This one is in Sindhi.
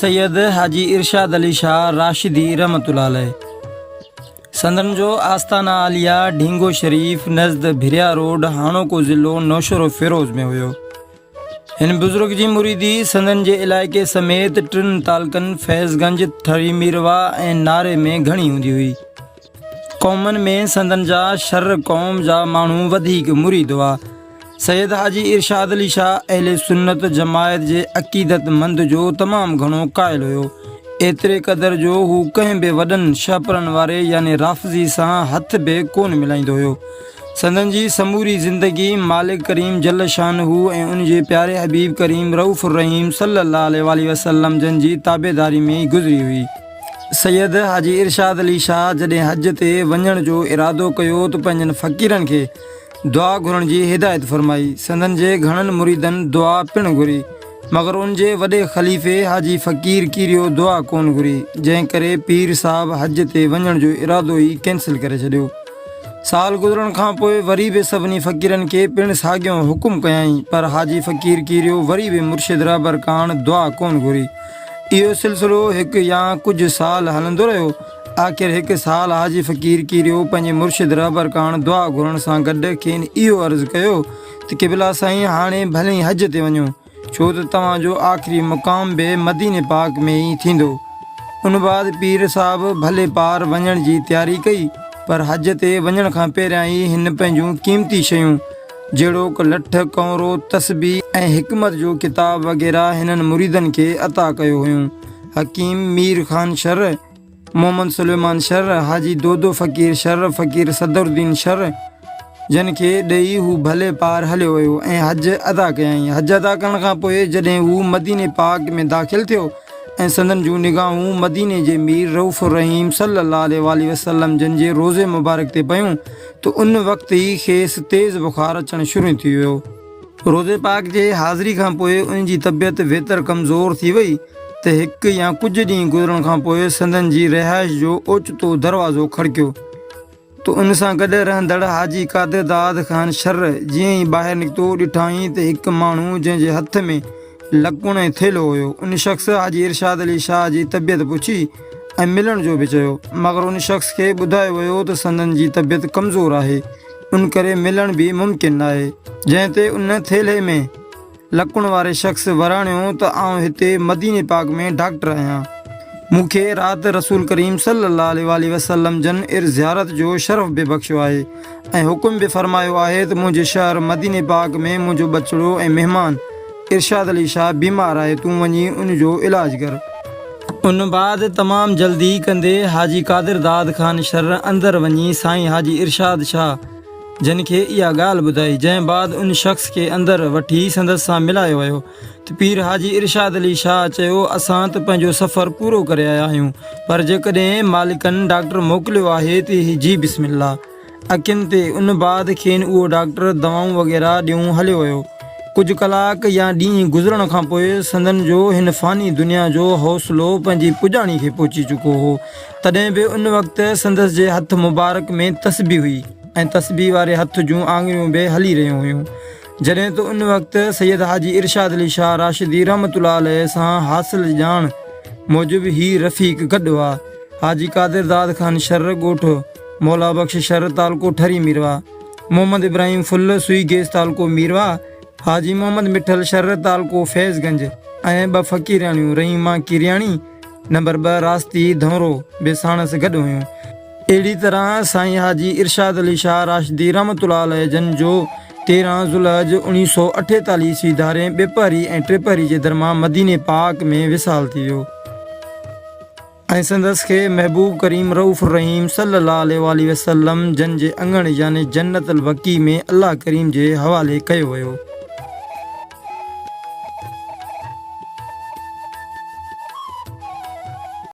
سيد حاجي ارشاد علي شاهه راشدي رحمة الله عليه. سندن جو آستانه عاليه ڍينگو شريف نزد ڀريا روڊ هاڻوڪو ضلعو نوشهروفيروز ۾ هيو. هن بزرگ جي مريدي سندن جي علائقي سميت ٽن تعلقن فيض گنج، ٺري ميرواهه ۽ ناري ۾ گهڻي هوندي هئي. قومن ۾ سندن جا شر قوم جا ماڻهو وڌيڪ مريد هئا. سيد حاجي ارشاد علي شاهه اهل سنت جماعت جي عقيدت مند جو تمام گهڻو قائل هيو. ايتري قدر جو هو ڪنهن به وڏن شهپرن واري يعني رافضي سان هٿ به ڪونه ملائيندو هيو. سندن جي سموري زندگي مالڪ ڪريم جل شانه ۽ ان جي پياري حبيب ڪريم رئوف الرحيم صلي الله عليه واٰله وسلم جن جي تابعداري ۾ ئي گذري هئي. سيد حاجي ارشاد علي شاهه جڏهن حج تي وڃڻ جو ارادو ڪيو ته پنهنجن فقيرن کي دعا گهرڻ جي هدايت فرمائي. سندن جي گهڻن مريدن دعا پڻ گهري، مگر ان جي وڏي خليفي حاجي فقير ڪيريو دعا ڪونه گهري، جنهن ڪري پير صاحب حج تي وڃڻ جو ارادو ئي ڪينسل ڪري ڇڏيو. سال گذرڻ کان پوء وري به سڀني فقيرن کي پڻ ساڳيو حڪم ڪيائين، پر حاجي فقير ڪيريو وري به مرشد رهبر ڪاڻ دعا ڪونه گهري. اهو سلسلو هڪ يا ڪجهه سال هلندو رهيو. آخر هڪ سال حاجي فقير ڪيريو پنهنجي مرشد رهبر ڪاڻ دعا گهرڻ سان گڏ کين اهو عرض ڪيو ته قبلا سائين هاڻي ڀلين حج تي وڃو ڇو ته توهان جو آخري مقام به مديني پاڪ ۾ ئي ٿيندو. ان بعد پير صاحب ڀلي پار وڃڻ جي تياري ڪئي پر حج تي وڃڻ کان پهريان ئي هن پنهنجون قيمتي شيون جهڙوڪ لٺ، ڪؤنرو، تسبيح ۽ حڪمت جو ڪتاب وغيره هنن مريدن کي عطا ڪيو هيون. حڪيم مير خان شر، محمد سليمان شر، حاجي دودو فقير شر، فقير صدرالدين شر جن کي ڏئي هو ڀلي پار هليو ويو ۽ حج ادا ڪيائين. حج ادا ڪرڻ کان پوء جڏهن هو مديني پاڪ ۾ داخل ٿيو ۽ سندن جون نگاهون مديني جي مير رئوف الرحيم صلي الله عليه واٰله وسلم جن جي روضي مبارڪ تي پيون ته ان وقت ئي کيس تيز بخار اچڻ شروع ٿي ويو. روضي پاڪ جي حاضري کان پوء ان جي طبيعت ويتر ڪمزور ٿي وئي ته هڪ يا ڪجهه ڏينهن گذرڻ کان پوء سندن جي رهائش جو اوچتو دروازو کڙڪيو ته ان سان گڏ رهندڙ حاجي قادر داد خان شر جيئن ئي ٻاهر نڪتو ڏٺائين ته هڪ ماڻهو جنهن جي هٿ ۾ لڪڻ ۽ ٿيلهو هيو ان شخص حاجي ارشاد علي شاهه جي طبيعت پڇي ۽ ملڻ جو به چيو مگر ان شخص کي ٻڌايو ويو ته سندن جي طبيعت ڪمزور آهي ان ڪري ملڻ به ممڪن ناهي. جنهن تي ان ٿيلهي ۾ لڪڻ واري شخص وراڻيو ته آئون هتي مديني پاڪ ۾ ڊاڪٽر آهيان. مون کي رات رسول ڪريم صلي الله عليه واٰله وسلم جن ار زيارت جو شرف به بخشيو آهي ۽ حڪم به فرمايو آهي ته منهنجي شهر مديني پاڪ ۾ منهنجو ٻچڙو ۽ مهمان ارشاد علي شاهه بيمار آهي تون وڃي ان جو علاج ڪر. ان بعد تمام جلدي ڪندي حاجي قادر داد خان شھر اندر وڃي سائين حاجي ارشاد شاھ جن کي اها ڳالهه ٻڌائي جنهن بعد ان شخص کي اندر وٺي سندس سان ملايو ويو ته پير حاجي ارشاد علي شاھ چيو اسان ته پنهنجو سفر پورو ڪري آيا آهيون پر جيڪڏهن مالڪن ڊاڪٽر موڪليو آهي ته جي بسم الله اکين تي، ان بعد کين اهو ڊاڪٽر دوائون وغيره ڏيون هليو ويو. ڪجهه ڪلاڪ يا ڏينهن گذرڻ کان پوء سندن جو هن فاني دنيا جو حوصلو پنهنجي پڄاڻي کي پهچي چڪو هو. تڏهن به ان وقت سندس جي هٿ مبارڪ ۾ تسبيح هئي ۽ تسبيح واري هٿ جون آڱريون به هلي رهيون هيون. جڏهن ته ان وقت سيد حاجي ارشاد علي شاهه راشدي رحمة الله عليه سان حاصل ڄاڻ موجب هي رفيق گڏ هئا. حاجي قادر داد خان شر ڳوٺ مولا بخش شھر تعلقو ٺري ميرواھ، محمد ابراھيم ڦل سوئي گيس تعلقو ميرواھ، حاجي محمد مٺل شھر تعلقو فيض گنج ۽ ٻه فقيرياڻيون رحيما ڪيرياڻي نمبر ٻه راستي ڌؤنرو به ساڻس گڏ هيون. اهڙي طرح سائين حاجي ارشاد علي شاهه راشدي رحمة الله عليه جن جو 13 ذوالحج 1948 عيسوي ڌارين ٻپهري ۽ ٽيپهري جي درمان مديني پاڪ ۾ وصال ٿي ويو. ۽ سندس کي محبوب ڪريم رئوف الرحيم صلّي الله عليه واٰله وسلّم جن جي اڱڻ يعني جنّت البقيع ۾ الله ڪريم جي حوالي ڪيو ويو.